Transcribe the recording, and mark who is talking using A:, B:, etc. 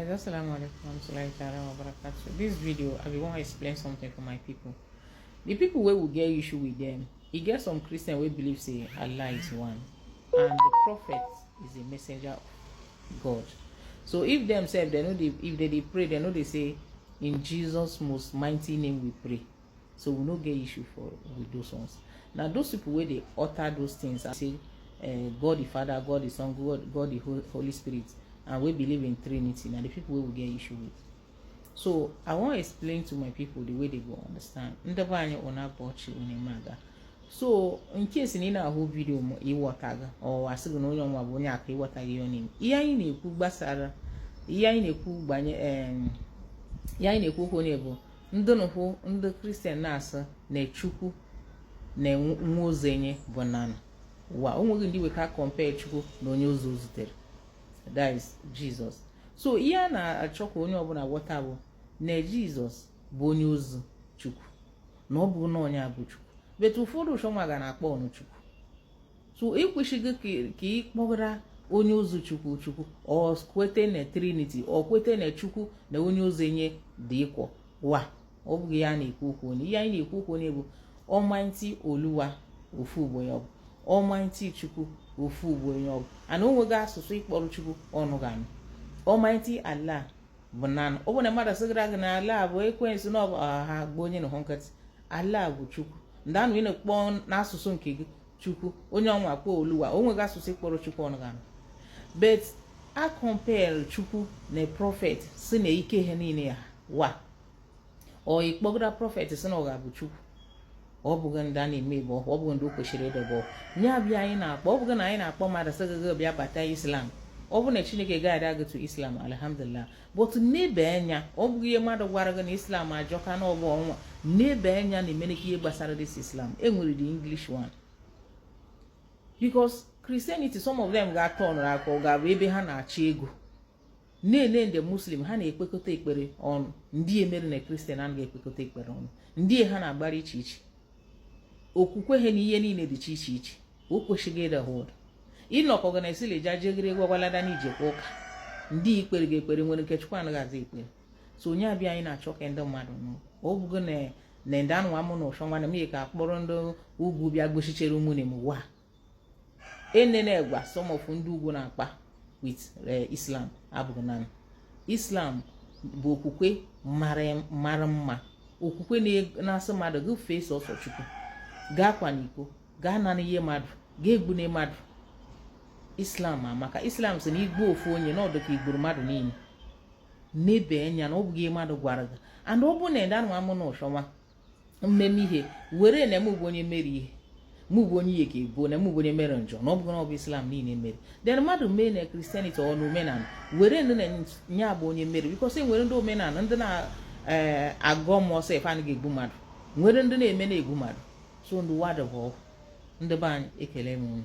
A: Guys, assalamu alaikum warahmatullahi ta'ala wabarakatuh. This video, I will want to explain something for my people. The people wey we get issue with them, e get some Christian wey believe say Allah is one and the prophet is a messenger of God. So if them sef they no dey, if they dey pray, they no dey say, "In Jesus' most mighty name we pray." So we no get issue for with those ones. Now those people wey dey utter those things, I say God the Father, God the Son, God the Holy Spirit, and we believe in Trinity. Now the people wey we get issue with. So I wan explain to my people the way they go understand. Ndị be anyị, ụna bụ ọchị unu aga. So in case na ị na-ahụ video m, ịghọtaghị, ọ asị gị na onye ọnwa bụ onye aka ịghọtaghị ihe ọ na-eme. Ihe anyị na-ekwu gbasara ihe anyị na-ekwu gbanye ihe anyị na-ekwu okwu onye bụ ndị nụhụ ndị Christian na-asị na Chukwu na nwa ozi enye bụ nana ụwa o nweghị ndị weka compare Chukwu na onye ozi o zutere, that is Jesus. So ihe a na-achọ ka onye ọbụla ghọta bụ na Jizọs bụ onye ozi Chukwu, na ọ bụ na onye a bụ Chukwu, but ụfọdụ ụchọnwa ga na-akpọ ọnụ Chukwu. So ekwesịghị ka ị kpọgara onye ozi Chukwu Chukwu, ọ kwete na Trinity, ọ kwete na Chukwu na onye ozi enye dị ịkwọ wa. Ọ bụghị ya na-ekwu okwu onye. Ihe anyị na-ekwu okwu onye bụ Almighty Oluwa, ofu ugbo ya ọ bụ Almighty Chukwu, ofu ugbo ya ọ bụ ana o nweghị asụsụ ịkpọrọ Chukwu ọnụ ga-anụ. Almighty Allah bụ nanụ ọ bụ na mmadụ sịgara gị na Allah bụ ekwensu na ọ bụ ha gba onye na hụ nkịtị. Allah bụ Chukwu. Ndị anụ ị na-ekpọ n'asụsụ nke gị Chukwu, onye ọnwa kpọọ Oluwa, o nweghị asụsụ ịkpọrọ Chukwu ọnụ ga-anụ. But a compare Chukwu na prophet si na ike ha niile ya wa, ọ ịkpọgara prophet si na ọ ga-abụ Chukwu. Ọ bụghị ndị a na-eme ebe ọ bụghị ndị o kwesịrị ịdọba nye abịa anyị na-akpọ. Ọ bụghị na anyị na-akpọ mmadụ sị gị bịa bata Islam. Ọ bụ na Chineke gaghị gị to Islam, alhamdulillah. But n'ebe anya, ọ bụghị ihe mmadụ gwara gị na Islam ajọka na ọbụ ọnwa n'ebe anya na-emere ka ihe gbasara this Islam enwere the English one, because Christianity, some of them ga-atọ ọnụrụ aka, ọ ga-abụ ebe ha na-achọ ego na-ele ndị Muslim. Ha na-ekpekọta ekpere ọnụ. Ndị emere na Christian anaghị ekpekọta ekpere ọnụ. Ndị ha na-agbara iche iche, okwukwe ha na ihe niile dị iche iche. O kwesịghị ịda hụd ịnọkọ gị na esileja jegere gwagwalada n'ijekwa ụka. Ndị ikpere gị ekpere nwere nke Chukwu anaghị aza ekpere. So onye abịa anyị na-achọ ka ndị mmadụ nụ, ọ bụgo na na ndị anụ amụ na ụshọ nwanne m ihe ka akpọrọ ndị ugwu bịa gbochichere ụmụnne m wa enene egwa. Some of ndị ugwu na-akpa with Islam abụghị naanị Islam bụ okwukwe mara mma, okwukwe na-asị mmadụ gị fee sọsọ Chukwu, gaa kwa n'iko, gaa nana ihe mmadụ, gaa egbune mmadụ. Islam amaka. Islam sị na igbu ofu onye na ọdụ ka igburu mmadụ niile. N'ebe anya na ọ bụghị mmadụ gwara gị, and ọ bụ na ndị anụ amụ na ụshọnwa mmemme ihe were na mụ bụ onye mere ihe, mụ bụ onye ihe ka ebuo na mụ bụ onye mere njọ, na ọ bụghị na ọ bụ Islam niile mere. Then mmadụ mee na Christianity ọ na omenala were ndị na nya bụ onye mere, because e nwere ndị omenala, ndị na-agọ mmụọ sef anaghị egbu mmadụ, nwere ndị na-eme na-egbu mmadụ. So ndị wadụ bụ ndị be anyị, ekele m unu.